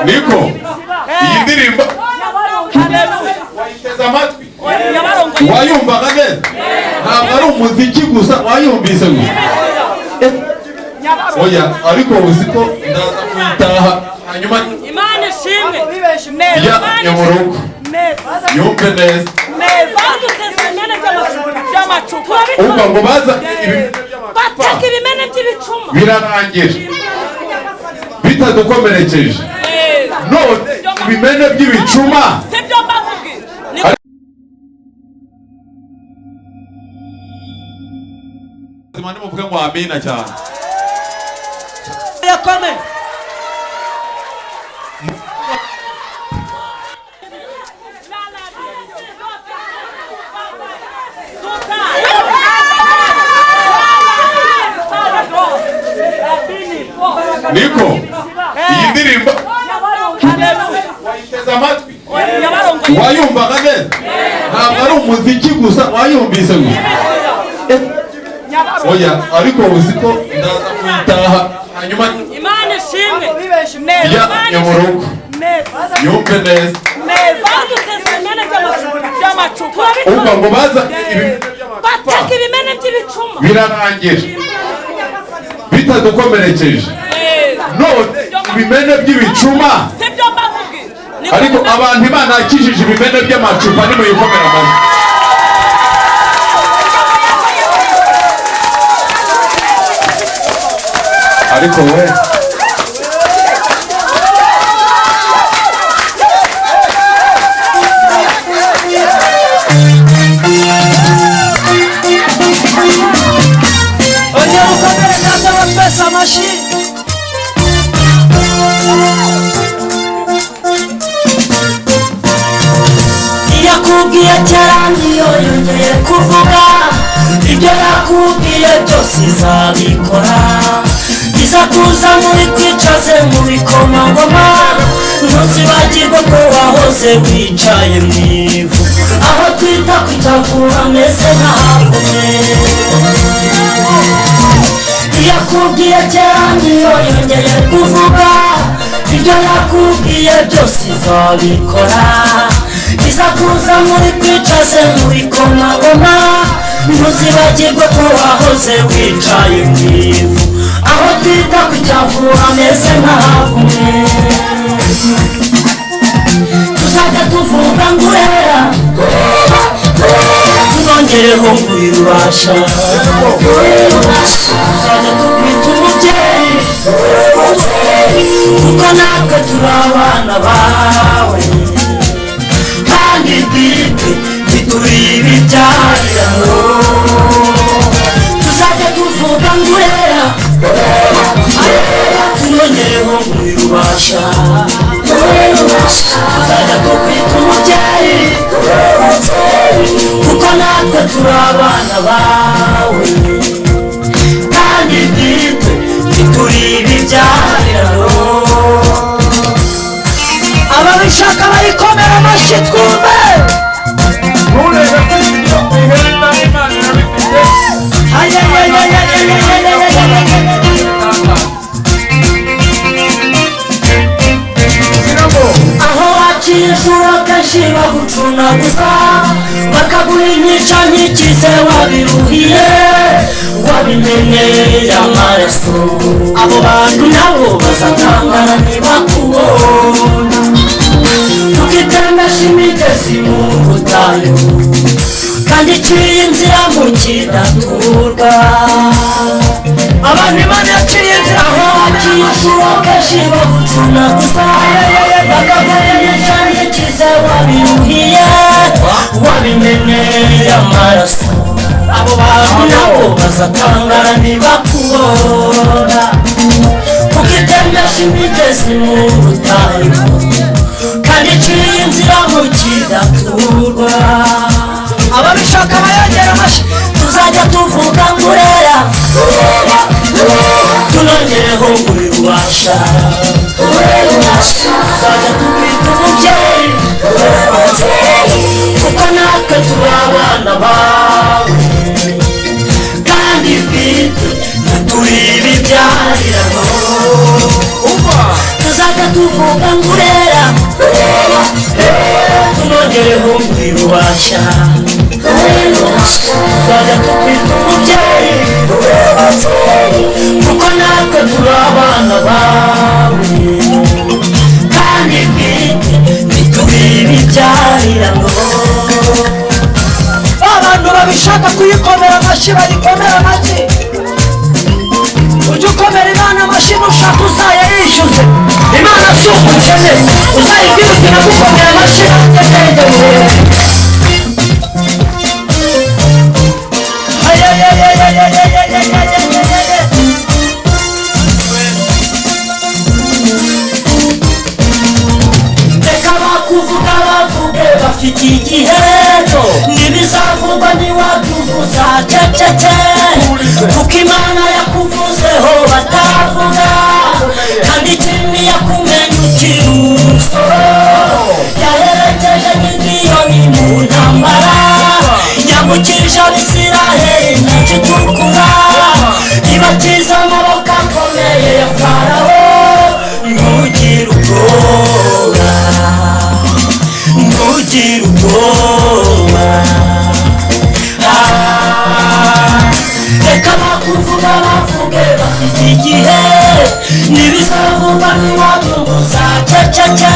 Niko iyi ndirimbo wayiteze amatwi, wayumvaga neza, ntabwo ari umuziki gusa, wayumvise gusa. Oya, ariko uzi ko ndaza kuyitaha hanyuma Imana ishimwe ya mu rugo yumve neza. Umva ngo baza bateka ibimene by'ibicuma birarangira bitadukomerekeje, none ibimene by'ibicuma sibyo mbakubwira. Nimuvuge ngo amina cyane. Yakome. Niko iyi ndirimbo wayiteze amatwi, wayumvaga neza, ntabwo ari umuziki gusa, wayumvise gusa. Oya, ariko uzi ko ndaza kuyitaha hanyuma Imana ishimwe ya mu rugo yumve neza. Umva ngo baza bateka ibimene by'ibicuma birarangira bitadukomerekeje, none ibimene by'ibicuma sibyo mbakubwira. Ariko abantu Imana yakijije ibimene by'amacupa nimuyikomera amashyi. Ariko we Ongera ukomere data wa twese amashyi. Yakubwiye kera niyo yongeye kuvuga, ibyo yakubwiye byose izabikora. Iza kuza muri kwicaze mu bikomangoma, ntuzibagirwe ko wahoze wicaye mu ivu, aho twita ku cyavu hameze nk'ahavumwe. Yakubwiye kera niyo yongeye kuvuga, ibyo yakubwiye byose izabikora. Iza kuza muri kwicaze mu bikomangoma, ntuzibagirwe ko wahoze wicaye mu ivu, aho twita ku cyavu hameze nk'ahavumwe. Tuzajya tuvuga ngo urera, tunongereho ngo ubasha. Tuzajya tukwita umubyeyi, kuko natwe turi abana bawe, kandi bwite ntituri ibibyarano. Tuzajya tuvuga ngo urera, tunongereho ngo ubasha. Tuzajya tukwita umubyeyi, kuko natwe turi abana bawe, kandi bwite ntituri ibibyarano. Ababishaka bayikomera amashyi twumve. Nturebe ko ibyo bihenda, Imana irabifite. Aho waciye inshuro kenshi bagucunaguza, bakaguha intica ntikize, wabiruhiye wabimenyeye amaraso. Abo bantu nabo bazatangara ntibakubona, tukitembesha imigezi mu butayu, kandi iciye inzira mu kidaturwa. Abantu Imana yaciye inzira, aho waciye inshuro kenshi bagucunaguza, bakaguha intica ntikize, wabiruhiye wabimenyeye amaraso. Abo bantu nabo bazatangara ntibakubona, tukitembesha imigezi mu butayu, kandi iciye inzira mu kidaturwa. Ababishaka bayongera amashyi. Tuzajya tuvuga ngo urera, tunongereho ngo ubasha. Tuzajya tukwita umubyeyi, kuko natwe natwe turi abana bawe kandi bwite turi ibibyarirano. Tuzajya tuvuga ngo urera, tunongereho ububasha. Tuzajya tukwita umubyeyi kuko natwe turi abana bawe kandi bwite ntituri ibibyarirano. Abantu babishaka kuyikomera amashyi, bayikomera amashyi. Ujye ukomera Imana amashyi, nushaka uzayayishyuze. Imana si umukene, uzayibwira uti nagukomera amashyi nanjye. Reka bakuvuga bavuge bafite igiheto, ntibizavugwa ntiwatuvuza ceceke, kuko Imana yakuvuzeho batavuga, kandi ikindi yakumenye ukiri umusoro. Yaherekeje Gidiyoni mu ntambara, yambukije Abisiraheli inyanja itukura, ibakiza amaboko akomeye ya Farawo. Ntugire ubwoba, ntugire ubwoba. Ah, reka bakuvuga bavuge bafite igihe, ntibizavugwa ntiwabyumva ceceke,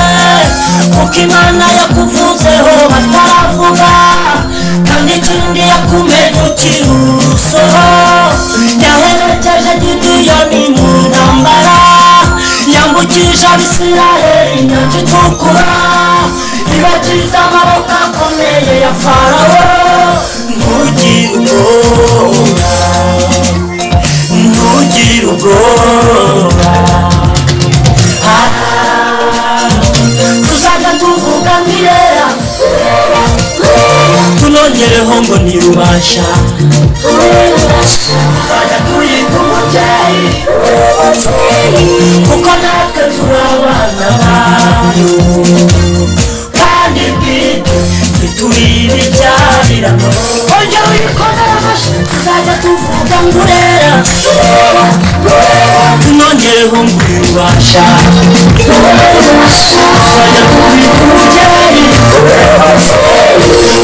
kuko Imana yakuvuzeho batavuga, kandi ikindi yakumenye ukiri urusoro. Yaherekeje Gidiyoni mu ntambara, yambukije Abisiraheli inyanja itukura, ibakiza amaboko akomeye ya Farawo. Ntugire ubwoba, ntugire ubwoba. Ah, tuzajya tuvuga nk'irera, tunongereho ngo ntirubasha. Tuzajya tuyita umubyeyi kuko natwe turi abana bayo kandi bwite ntituri ibibyarirano. Ongera uyikomere amashyi. Tuzajya tuvuga ngo urera, tunongereho ngo urubasha. Tuzajya tukwita umubyeyi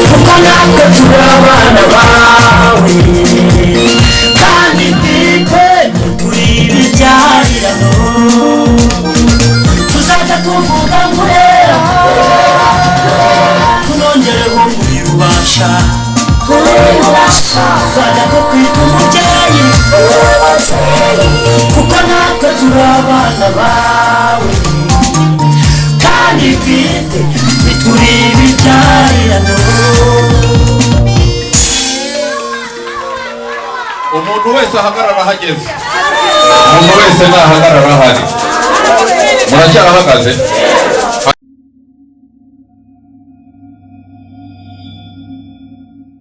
kuko natwe turi abana bawe kandi bwite ntituri ibibyarirano. Tuzajya tuvuga ngo urera, tunongereho ngo urubasha. Tuzajya tukwita umubyeyi kuko natwe turi abana bawe kandi bwite ntituri ibibyarirano. Umuntu wese ahagarara ahageze, umuntu wese nahagarara ahari. Muracyarahagaze?